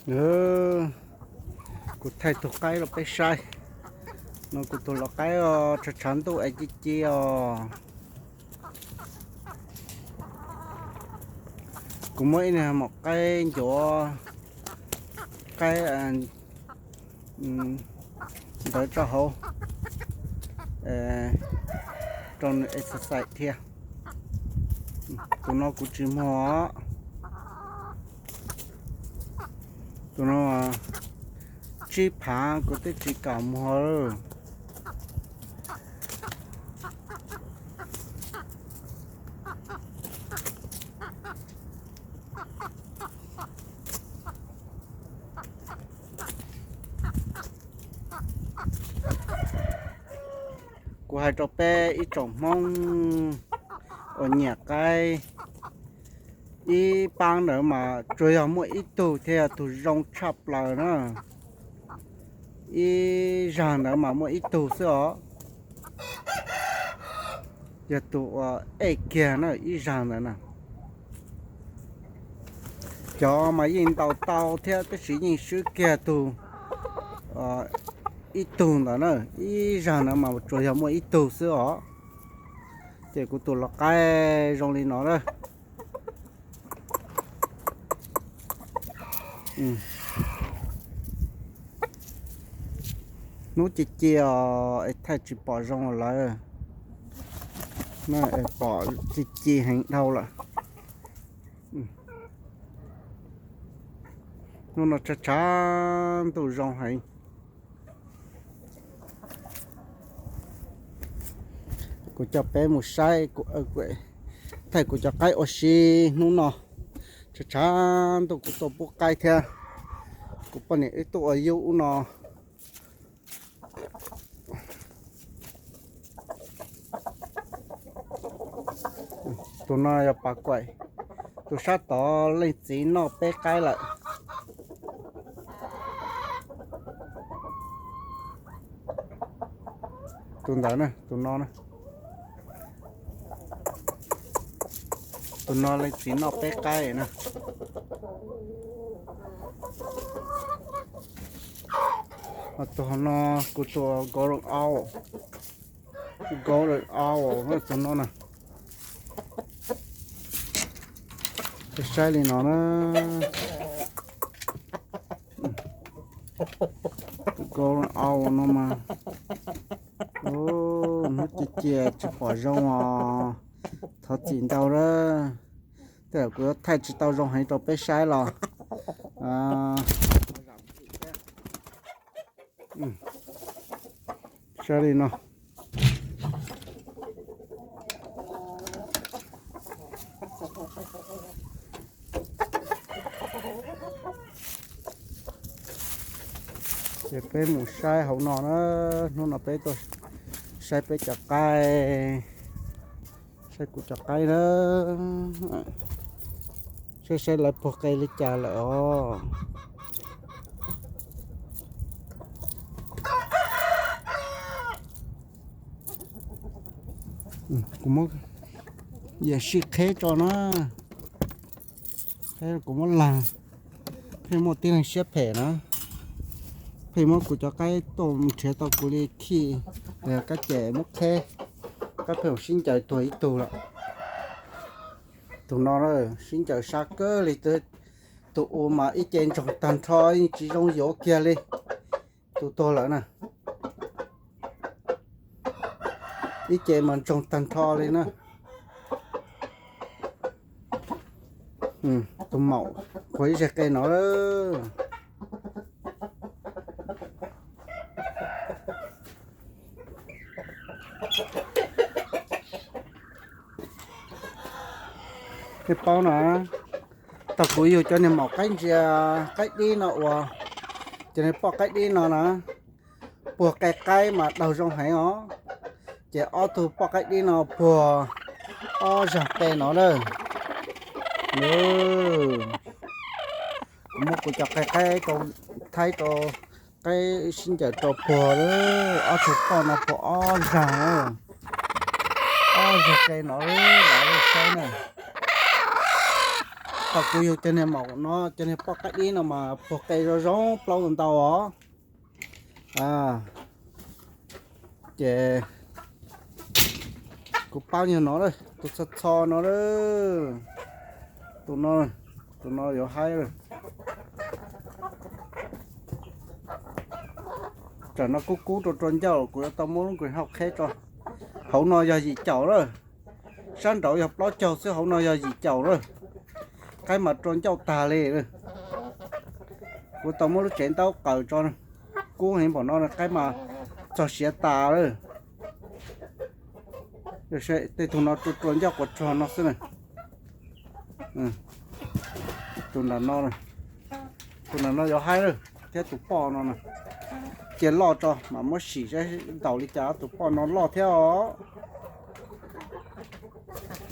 Kuv thaij tug qaib rau peb saib. No kuv tug lau qaib os, tshav tshav ntuj es ci ci os. Kuv muab ib niag maum qaib ncuav, qaib ntawd tso hauv, rau nws exercise thiab. Tus no kuv tsis muag. Tus no tsib phav kuv twb tsis kam muag. Kuv hais rau peb ib tsoom Hmoob uas nyiam qaib, ib paab ntawd mas tsuas yog muaj ib tug thiaj yog tus zoo tshaj plaws na. Ib zag ntawd mas muaj ib tug xwb os. Yog tus uas ej kiag na, ib zag ntawd na. Cov mas yeej ntaus tau thiab tab sis yeej swb kiag tug ib tug ntawd na, ib zag ntawd mas tsuas yog muaj ib tug xwb os. Ces kuv tus lau qaib zoo li no na. Hnub ci ci os es thaij tsis pom zoo lawm. Pom ci ci heev dhau lawm. Hnub no tshav tshav ntuj zoo heev. Kuv coj peb mus saib, thaij kuv cov qaib ua si hnub no. Tshav tshav ntuj kuv tuaj pub qaib thiab. Kuv poj niam wb tuaj ua yub ub no. Tus no yog Pas Kuam, tus sab tod leej txiv noj peb qaib lawm. Tus ntawd na, tus no na. Tus no leej txiv noj peb qaib na. Ho tus no kuv tus golden owl, golden owl tus no na. Saib li no na. Golden owl no mas hnub ci ci tsis pom zoo os. Thov txim ntau lawm. Tej zaum kuv yuav thaij tsis tau zoo heev rau peb saib los saib li no. Ces peb mus saib hauv no na. Hnub no peb tuaj saib peb cov qaib, saib kuv cov qaib na. Saib saib lawv puag qe li cas lawm os. Kuv muab yam sij qheb tso na. Kuv muab lag, pheej muaj tib leeg siab phem na, pheej muab kuv cov qaib tuaj nrhiav tau kuv li khij, kab ces muab qheb, kab pheej sib ncaws tuag ib tug lawm. Tus no sib ncaws sab kawg li, tus ub mas ib ce ntsoog tag nrho yeej tsis zoo yuav kiag li. Tus tuag lawm na, ib ce mas ntsoog tag nrho li na. Tus maum qhuav ib zes qe no. Nej paub no, thaum kuv yug cov niag maum qaib ntsia qaib dib no uas, cov niag poj qaib dib no na, puag qe qaib mas daug zoo heev os. Ces ob tug poj qaib dib no puag ob zag qe no lawm. Kuv muab kuv cov qe qaib rau, thaib rau, qaib sib ncaws rau puag lawm, ob tug poj no puag ob zag, ob zag qe no lawm, saib na. Thaum kuv yug cov niag maum no, cov niag poj qaib dib no mas puag qe zoo zoo plaub ntau os. Ces kuv pab nyuag no, tus txho txho no, tus no, tus no yuav haib lawm. Tsam no kub kub rua rua ncauj, kuv yuav tau muab lub nqis hauv qheb tso. Hauv no yog yim caum lawm, sab nraud yog plaub caug xwb, hauv no yog yim caum lawm. Qaib mas rua ncauj tag li. Kuv tau muab lub tsev ntaub qaws tso, kub heev npaum no qaib mas txog siav tas lawm. Tej tug no rua rua ncauj quas tsuag no xwb na. Tus nram no, tus nram no yuav haib lawm thiab tus poj no na. Cia loj tso mas muab sim seb ntaus li cas, tus poj no loj thiab os.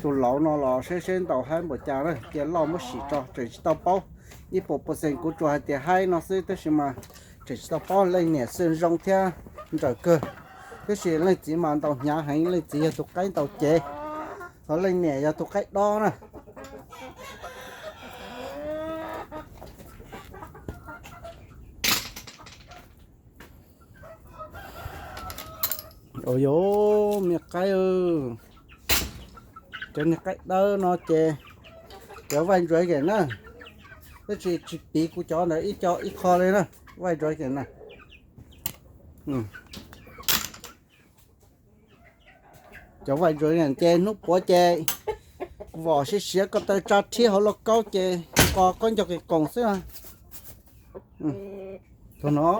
Tus lauv no los seb seb ntaus haib npaum cas na, cia loj muab sim tso, tseem tsis tau paub. Ib puas percent kuv tsuas hais tias haib no xwb, tab sis mas tseem tsis tau paub. Leej niam xwb zoo thiab nrawm kawg, tab sis leej txiv mas ntaus hnyav heev, leej txiv yog tus qaib ntaus cev, ho leej niam yog tus qaib dob na. Ua yog me qaib, cov niag qaib dawb no ces cov vaj ntsuav yeem na, tab sis tsis piv kuv cov ntawd ib co ib qho li na, vaj ntsuav yeem na. Cov vaj ntsuav yeem ces hnub puav ces vom siav siav ko taw tsa rhiab hauv lauj kaub ces qo khaub ncaug qis qoos xwb. Tus no,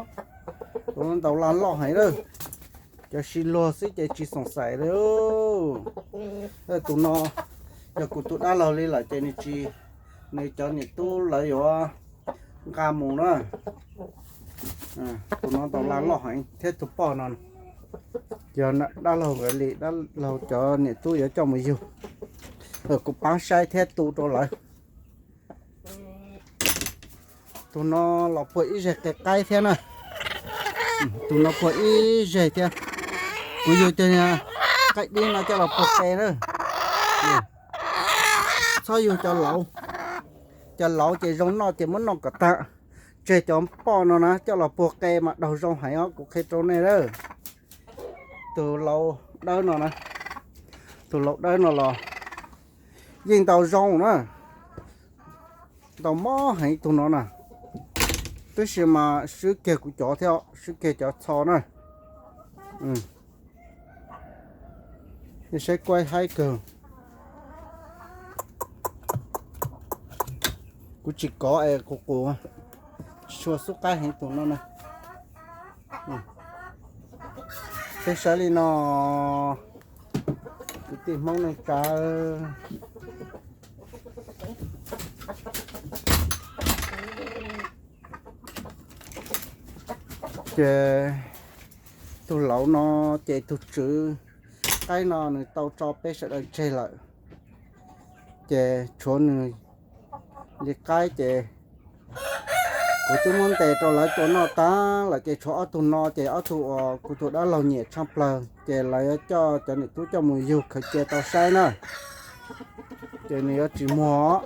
tus no ntaus lag loj heev lawm. Cov sib luag xwb ces tsis xoom xaim li. Tus no yog kuv tus dab laug li lawm ces nws tsis, nws cov niam tub lawv yuav nqa mus na. Tus no ntaus lag loj heev thiab tus poj no. Yog dab laug nkawd li, dab laug cov niam tub yuav coj mus yug. Kuv pab saib thiab tu rau lawv. Tus no los puag ib zeg qe qaib thiab na. Tus no puag ib zeg thiab. Kuv yug cov qaib dib no coj los puag qe na. Txhob yug cov lauv, cov lauv ces zoo noj ces muab noj kom tag. Tseg cov poj no na coj los puag qe mas daug zoo heev os, kuv qhia rau nej lawm. Tus lauv dawb no na, tus lauv dawb no los yeej ntaus zoo na, ntaus mob heev tus no na. Tab sis mas swb kiag kuv cov thiab, swb kiag cov txho na. Nej saib kuaib haib kawg. Kuv tsis kov es qus qus, tsis tshua xub qaib heev tus no na. Peb saib li no, kwv tij Hmoob neej tsa. Ces tus lauv no ces tus tswv qaib no nws tau tso peb sawv daws tseg lawm, ces tshuav nws li qaib ces kuv twb muab ntes rau lawv tua noj tag lawm ces tshuav ob tug no ces ob tug uas kuv tus dab laug nyiam tshaj plaws ces lawv yuav coj cov niam tub coj mus yug khaws cia tau saib na, ces nws yuav tsis muag.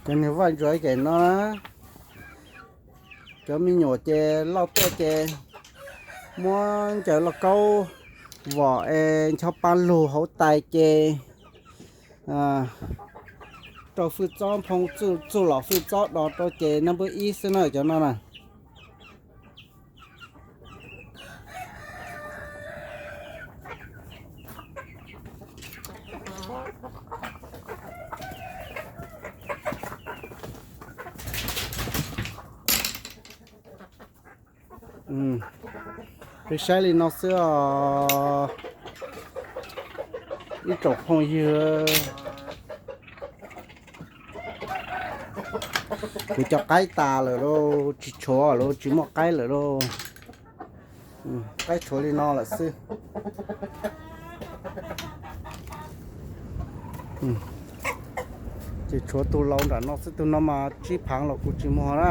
Cov niag vaj ntsuav kem no, cov me nyuam ces lauj tuaj ces muab ncaws lauj kaub vom es ncho pa lug hauv tais ces rau fwj txob phoo, txuj lom fwj txob do rau ces naj npawb ib xwb na cov no na. Peb saib li no xwb os ib tsoom phooj ywg. Kuv cov qaib tas lawm lauj, tsis tshuav lawm, tsis muaj qaib lawm lauj. Qaib tshuav li no lawm xwb. Ces tshuav tug laus nram no xwb, tug no mas tsib phaav los kuv tsis muag na.